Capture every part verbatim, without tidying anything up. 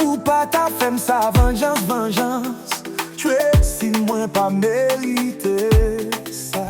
Ou pa ta fè m sa, vanjans, vanjans. Tracy, mwen pa merite sa.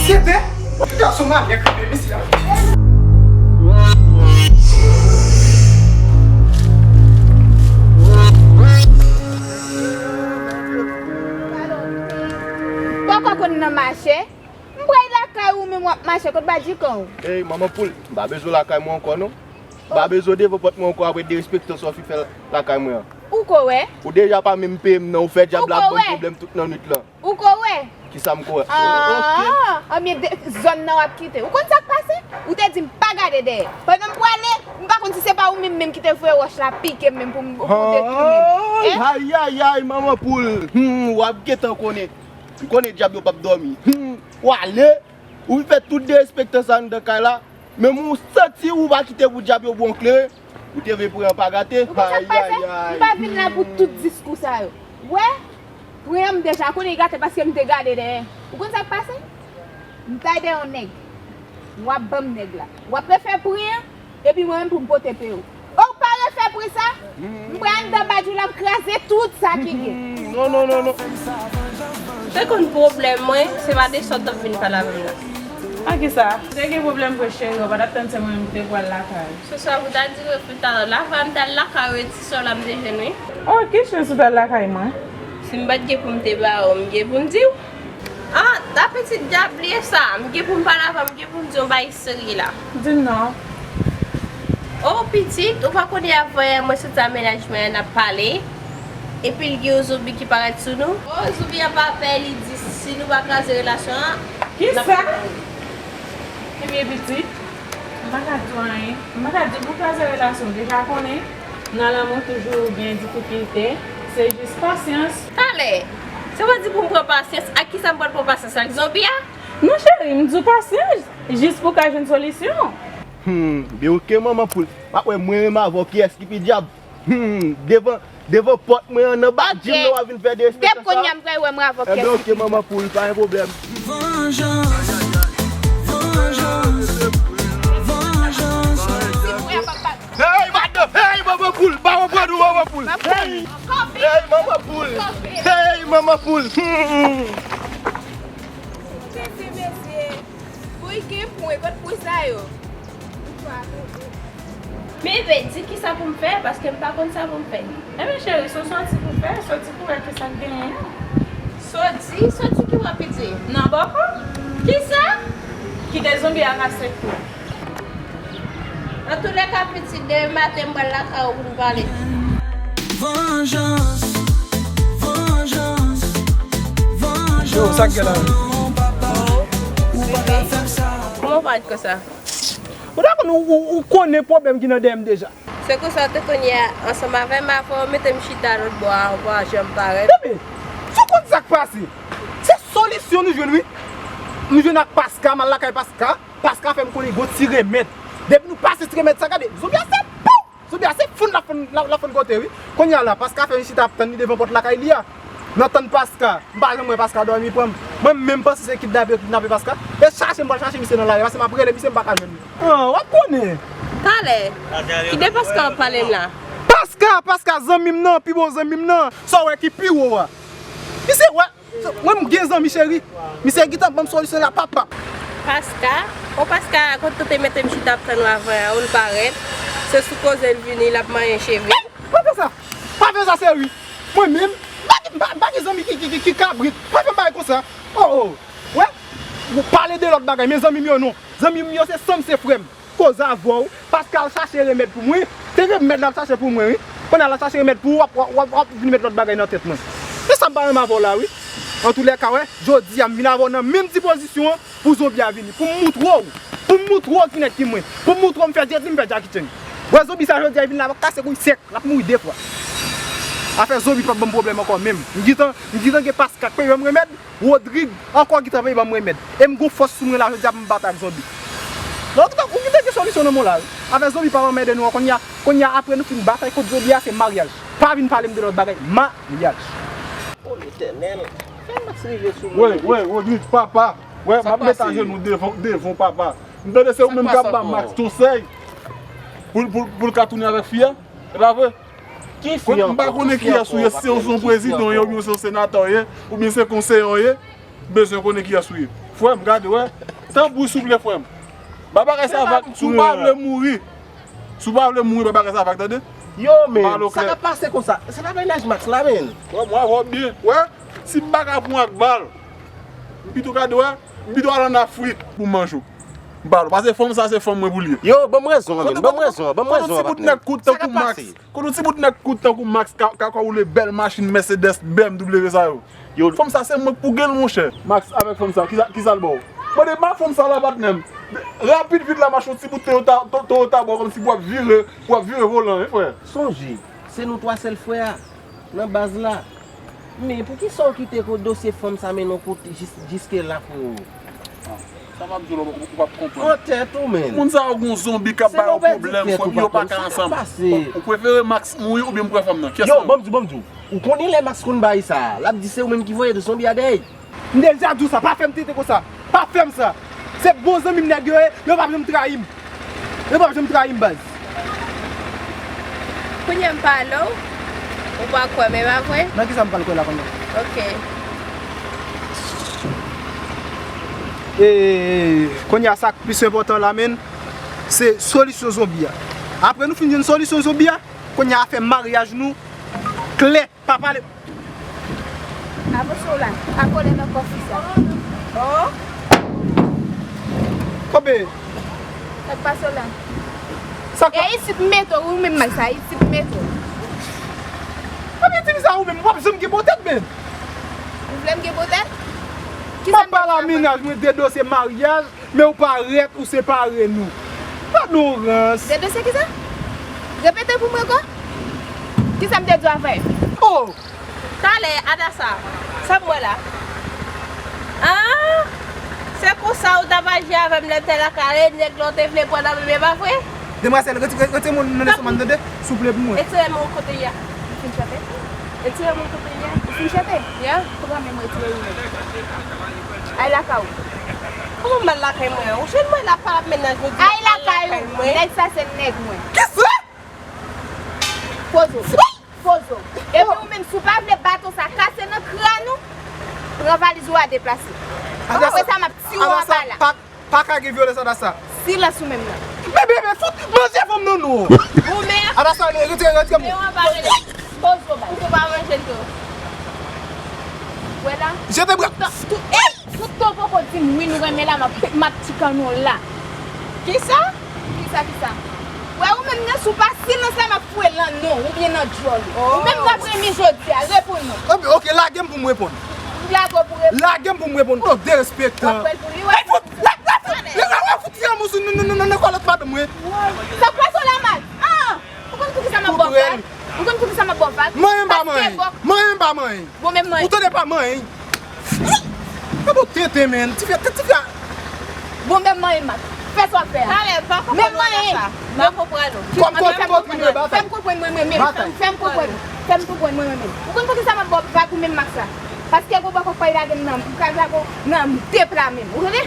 Sete, gason malè krive, mesye a. Poko konn nan mache. M pral lakay ou menm w ap mache, kote badjikan ou? Ey, manman poul, m pa bezwen lakay mwen ankò non. M pa bezwen devan pòt mwen ankò apre derespektan sa w fin fè lakay mwen an. Ou ko wè? Ou deja pa menm peye m nan, ou fè dyab la ap ban m pwoblèm tout nan nwit lan. Ou ko wè? Kisa m ko wè? Ah, anbyen de zòn nan w ap kite. Ou konn sa k pase? Ou te di m pa gade dèyè. Pandan m prale, m pa konn si se pa ou menm menm ki te voye wòch la pike m menm pou m pou m detwi menm. Ay, ay, ay, ay, manman poul. Hmm, w ap gentan konnen. M konnen dyab yo p ap dòmi. Hmm, w ale, ou fè tout derespektan sa anndan kay la. Menm ou santi ou pa kite pou dyab yo bon klere, ou te vle pran an pa gate. Ou konn sa k pase? M pa vin la pou tout diskou sa yo. Ou wè? Pran an m deja konnen li gate paske m te gade dèyè. Ou konn sa k pase? M t al dèyè yon nèg. W ap ban m nèg la. W ap refè pran an, epi mwen menm pou m pote peye w. Ou pa refè pri sa? M pral anndan badjou la, m kraze tout sa ki gen. Non, non, non, non. Te konn pwoblèm mwen, se pa de sa w t ap vin pale avè m nan. A kisa? Te gen pwoblèm vre cheri, w pa t ap tann se mwen menm ki te pral lakay. Se sa pou ta di refri talè. Lavan m t al lakay ou e ti sè w la m te jwenn wi. Oh, ki chans ou t al lakay mwen? Si m pa t gen pou m te ba ou, m gen pou m di w. Ah, ta pitit dyab li ye sa. M gen pou m pale avè w, m gen pou m di yon bagay serye la. Di m non. Oh, pitit, ou pa konnen avan yè mwen soti a mennaj mwen an n ap pale. Epi l gen yon zonbi ki parèt sou nou. Oh, zonbi an pa pè, li di si nou pa kraze relasyon an. Kisa? Ebyen pitit, m pa ka di w anyen. M pa ka di w pou kraze relasyon, w deja konnen. Nan lanmou toujou gen difikilte, se jis pasyans. Talè, se w di pou m pran pasyans, ak kisa m pral pran pasyans, ak zonbi a? Non cheri, m di w pasyans, jis pou w ka jwenn solisyon. Hmm, byen oke manman poul. M ap wè mwen menm avè w kiyès ki pi dyab. Hmm, devan, devan pòt mwen an nan badjim nan w ap vin fè derespektan sa. Depi kounye a m pral wè mwen avè w kiyès ki pi dyab. Ebyen oke manman poul, pa gen pwoblèm. Vanjans, vanjans, vanjans. Hey, madan! Hey, manman poul! Ba mwen pran nou, manman poul! Hey! Hey, manman poul! Hey, manman poul! Hmm. Mesye, mesye. Boy, gen pwen, kot pwen sa yo? Men, men, di kisa pou m fè, paske m pa konn sa pou m fè. Enben, cheri, se w soti pou fè, soti pou wè kisa k genyen. Soti? Soti ki wè piti? Nan bòkò. Kisa? Kite zonbi a kase kou. Antoulèka, pitit, demen maten, m pral lakay ou pou n pale. Vanjans, vanjans, vanjans. Yo, sa k gen la? Ou pa ka fè m sa. Kòman w parèt konsa? Ou ta konn, ou, ou, ou konnen pwoblèm ki nan dèyè m deja. Se konsa w te konn ye a ansanm avè m, avan w mete m chita lòt bò a, ou pa janm parèt. Bebe, si w konn sa k pase, se solisyon nou jwenn wi. M jwenn ak Paska, m al lakay Paska. Paska fè m konnen gon ti remèd. Depi nou pase ti remèd sa, gade, zonbi a se pou! Zonbi a se fann l ap fann, l ap, l ap fann kote wi. Kounye a la, Paska fè m chita ap tann li devan pòt lakay li a. Nan tann Paska, m pa janm wè Paska dòmi pran m. Mwen menm panse se kidnape yo kidnape Paska. E chache m pral chache misye nan lari, paske m ap rele misye m pa ka jwenn li. Ah, w ap konnen. Talè, ki de Paska w ap pale m la? Paska, Paska, zanmi m nan, pi bon zanmi m nan. Sa w wè ki pi wo a. Misye wè, mwen m gen zanmi cheri. Misye gentan ban m solisyon la, pap, pap. Paska, o Paska, kote w te mete m chita ap tann ou avan an, ou l parèt. Se sou koze l vini, l ap manyen cheve. Pa fè sa! Pa fè sa, cheri! Mwen menm, m pa gen, m pa, m pa gen zanmi ki, ki, ki, ki kabrit. Pa fè m bagay konsa. Oh, oh. Wè? Ou pale de lòt bagay, men zanmi m yo non. Zanmi m yo se san m, se frè m. Koze avè w, paske al chache remèd pou mwen. Se remèd l al chache pou mwen, wi. Kounye a l al chache remèd pou ou, w ap, w ap, w ap, w ap vin met lòt bagay nan tèt mwen. Se sa m pa renmen avè w la, wi. Antoulèka, wè, jodi a, m vin avè w nan menm dipozisyon an. Pou zonbi a vini, pou m moutre w, pou m moutre w ki nèg ki mwen, pou m moutre w m fè Jet Li, m fè Jackie Chan. Wè zonbi sa jodi a, li vin la, l ap kase kou l sèk, l ap mouri de fwa. Afè zonbi p ap ban m pwoblèm ankò menm. M gentan, m gentan gen Paska k peye m remèd, Rodrig ankò gentan peye ban m remèd. E m gon fòs sou mwen la jodi a pou m batay ak zonbi. Donk, ou gentan gen solisyon nan men w la, wi. Avè zonbi pa anmède nou an. Kounye a, kounye a, apre nou fin batay kont zonbi a, se maryaj. Pa vin pale m de lòt bagay. Maryaj. O Letènèl, fè Max rive sou mwen. Wey, wey, Rodrigue, papa. Wey, m ap met ajenou devan, devan papa. M tande se ou menm k ap ba Max konsèy pou, pou, pou l ka tounen avèk fi a. E pa vre? Ki fi ankò? M pa konnen kiyès ou ye, si se yon prezidan ou ye, oubyen se yon senatè ou ye, oubyen se konseye ou ye. M bezwen konnen kiyès ou ye. Frè m, gade, wè. Tanpri, souple, frè m. Ba bagay sa vag, si w pa vle mouri. Si w pa vle mouri, ba bagay sa vag, tande? Yo, men, sa k ap pase konsa? Se pa mennaj Max la, men. Wè, m wè w byen. Wè, si m pa ka pran ak bal, m pito gade, wè, m pito al ann Afrik pou m manje w. M pale w. Paske fanm sa, se fanm mwen pou l ye. Yo, ban m rezon an, men. Ban m rezon an, ban m rezon an, patnè. Kote yon ti bout nèg kout tankou Max, kote yon ti bout nèg kout tankou Max ka, ka, ka woule bèl machin Mercedes, B M W sa yo. Yo, fanm sa se mwen k pou gen l, monchè. Max avèk fanm sa, kisa, kisa l ba w? Mande ba fanm sa la, patnè m. Rapid vit la, m achte yon ti bout Toyota, To-, Toyota ba w, kòmsi pou w ap vire, pou w ap vire volan, wi, frè. Sonje, se nou twa sèl frè a nan baz la. Men poukisa w kite ko dosye fanm sa mennen w kote jis, jiske la, freo? Sa m ap di w la, ou p ap konprann. Pran tèt ou, men. Moun sa yo gon zonbi k ap ba yo pwoblèm, frè m, yo pa ka ansanm. Ou, ou prefere Max mouri oubyen m pran fanm nan? Kiyès nan nou? Yo, ban m di w, ban m di w. Ou konnen lè Max konn bay sa, l ap di se ou menm ki voye zonbi a dèyè. M deja di w sa, pa fè m tenten konsa. Pa fè m sa. Se bon zanmi m nèg yo ye, yo p ap janm trayi m. Yo p ap janm trayi m, baz. Kounye a m pale w, ou pa kwè m, e pa vre? Nan kisa m pral kwè la kounye a? Ok. E, kounye a sa k plis enpòtan la, menn, se solisyon zonbi a. Apre nou fin jwenn solisyon zonbi a, kounye a afè maryaj nou klè. Pa pale. Avanse w la. Pa kole nan kò fi sa. Oh. Kobe. Sa k pase w la? Sa k... E isit m mete w, ou menm Max sa, isit m mete w. Kobe, ti fi sa ou menm, w ap janm gen bon tèt, men. Ou vle m gen bon tèt? Kisa m pale a mennaj mwen de dosye maryaj? Men ou parèt, ou separe nou. Pa gen yon rans. De dosye kisa? Repete pou mwen ankò. Kisa m te di w avè? Oh! Talè, Adasa, sa m wè la? Ah! Se konsa ou t ap aji avè m lè m te lakay, nèg la w te vle pran nan men m, e pa vre? Demwazèl, retire, retire men w nan lestomak m, tande? Souple pou mwen. Retire men w kote y a. Ou fin chante? Retire men w kote y a. Ou fin chante? Ya. Pran men m, retire men w. Al lakay ou. Kòman m al lakay mwen? Ou jwenn mwen la pa ap mennaj nou di al lakay mwen. Nèg sa se nèg mwen. Kisa? Poze w. Poze w. Epi ou menm, si w pa vle baton sa kase nan kràn ou, pran valiz ou a deplase. Apre sa, m ap tire w anba la. Pa ka gen vyolans anba sa. Silans ou menm nan. Men, men, men, fout manje fanm nan non. Ou men. Anba sa, retire, retire men w. Poze w baz. Ou pa manje l tou. Wè la. Jete bra. Tout, tout, ey! Tout tan w poko di m wi nou renmen la, m ap, m ap tchikan nou la. Kisa? Kisa, kisa? Wè ou menm nan, si w pa silans la, m ap foure l nan non w oubyen nan djòl ou. Ou menm nan premye jodi a, reponn mwen. Oke, oke, lage m pou m reponn. Ou lage w pou reponn. Lage m pou m reponn. Oh, derespektan. W ap fè l pou li, w ap fè l pou li. L ap, l ap fout, l ap, l ap fout ti anmou sou nan, nan, nan, nan, nan kòlòt madanm mwen. Sa k pase w la, Max? Ah! Ou konn poukisa m ap ba w vag? Ou konn poukisa m ap ba w vag? Manyen m pa manyen. Manyen m pa manyen. Bon, men manyen. Ou tande pa manyen. Gade w tenten, men. Ti fi a, ti fi a. Bon, men manyen, Max. Fè sa w ap fè a. Talè, pa konprann sa. Men manyen. Mwen konprann ou. Kòm, kòm, kòm kontinye batay. Fè m konprann mwen, mwen menm. Fè m konprann. Fè m konprann mwen, mwen menm. Ou konn poukisa m ap ba w vag ou menm, Max la? Paske gon bòkò k pral lage m nan, m pral lage w nan de pla menm. Ou tande?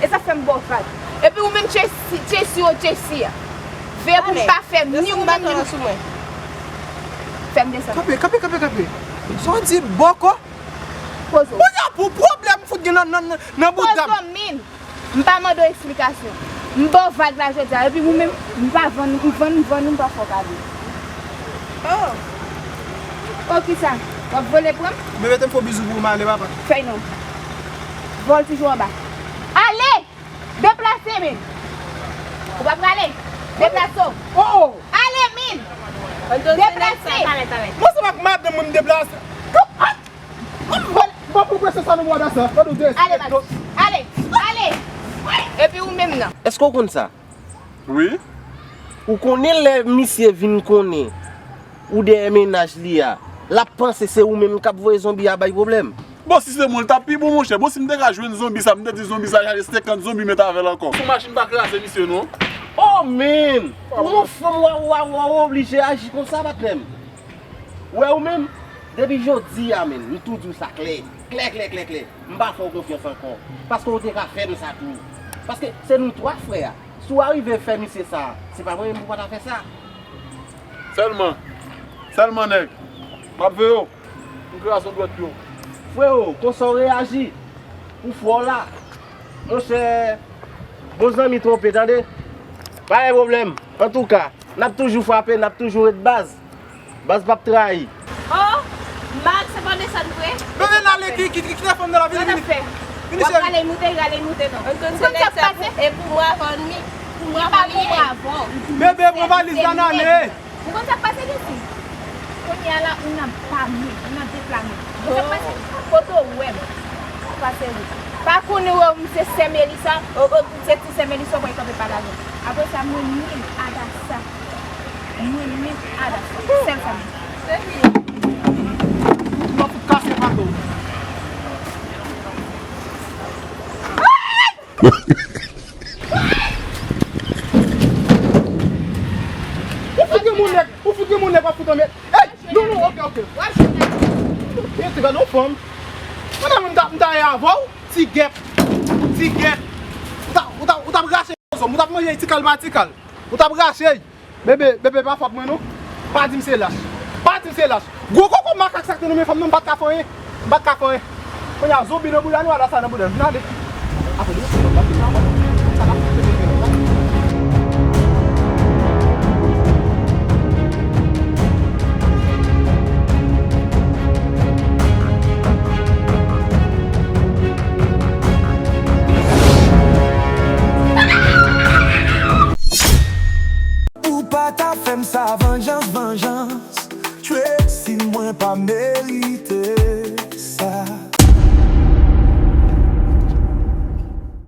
E sa fè m ba w vag. Epi ou menm, Chesi, Chesi, o Chesi a. Veye pou m pa fè ni ou menm ni m. Fè m desann. Kanpe, kanpe, kanpe, kanpe. Sa w di bòkò? Poze w. Kounye a pou pwoblèm fout gen nan, nan, nan, nan bouda m. Poze w, min. M pa mande w eksplikasyon. M ba w vag la jodi a. Epi ou menm, m pa vann, m vann, m vann ou, m pa fè w kado. Oh. Oh, kisa? W ap vole pran m? Bebe, te m fè w bizou pou ou, m ale, papa. Fèy non. Vòltije w anba. Ale! Deplase, men. Ou pa prale? Deplase w. Oh, oh. Ale, min. Deplase. Mwen se pa madanm mwen m deplase. Bon, bon, bon, presyon sa nan mwa dasa. Gade w derespektan. Ale, ale, ale. Epi ou menm nan. Èske w konn sa? Wi. Ou konnen lè misye vin konnen ou dèyè mennaj li a, l ap panse se ou menm k ap voye zonbi a bay pwoblèm. Bon, si se mwen, l t ap pi bon, monchè. Bon, si m te ka jwenn zonbi sa, m te di zonbi sa chache senkant zonbi met avè l ankò. Fon machin pa kraze misye, non. Oh, man! Ou yon fanm, w a, w a, w a, w a oblije aji konsa, patnè m. Ou wè ou menm, depi jodi a, man, m tou di w sa klè. Klè, klè, klè, klè. M pa fè w konfyans ankò. Paske w te ka fè m sa tou. Paske se nou twa frè a. Si w arive fè misye sa, se pa mwen menm pou w pa ta fè sa. Sèlman, sèlman nèg, m ap veye w. M kraze w dwèt yo. Frewo, konsa w reyaji? Ou fò la. Monchè, bon zanmi twonpe, tande. Pa gen pwoblèm. Antouka, n ap toujou frape, n ap toujou ret baz. Baz p ap trayi. Oh, Max, se pa desann vre? Bebe, n ale, ki, ki, ki telefòn nan la, vini, vini. Vini, cheri. W ap rale moute, rale moute, non. Ou konn sa k pase? E pou mwen avan li, pou mwen avan li ye. Bebe, pran valiz la, n ale. Ou konn sa k pase, Lucy? Kounye a la, ou nan pa m, ou nan deplame. Ou konn sa k pase? Kote w wè m? Ou pa serye. Pa konnen wè m se sè Melissa, ou, ou se ti sè Melissa, ou pral kanpe pale avè m. Apre sa, mwen menm Adassa. Mwen menm Adassa. Sèl sa m. M ap fout kase pato. Ou fout gen moun nèg, ou fout gen moun nèg w ap fout anmède. Ey, non, non, ok, ok. Ey, ti gade yon fanm. Pandan mwen m ta, m ta ye avè w, ti gèp, ti gèp. Ou ta, ou ta, ou t ap rache zo m, ou t ap manje ti kal pa ti kal. Ou t ap rache. Bebe, bebe, pa fòt mwen non. Pa di m se lach. Pa di m se lach. Gwo koko makak sa k te nan men fanm nan, m pa t ka fè anyen. M pa t ka fè anyen. Kounye a, zonbi nan bouda nou, Adassa nan bouda nou. Vin ale. Apre nou, sa n ap fè, sa n ap fè. Ou pa ta fè m sa, vanjans, vanjans. Tracy, mwen pa merite.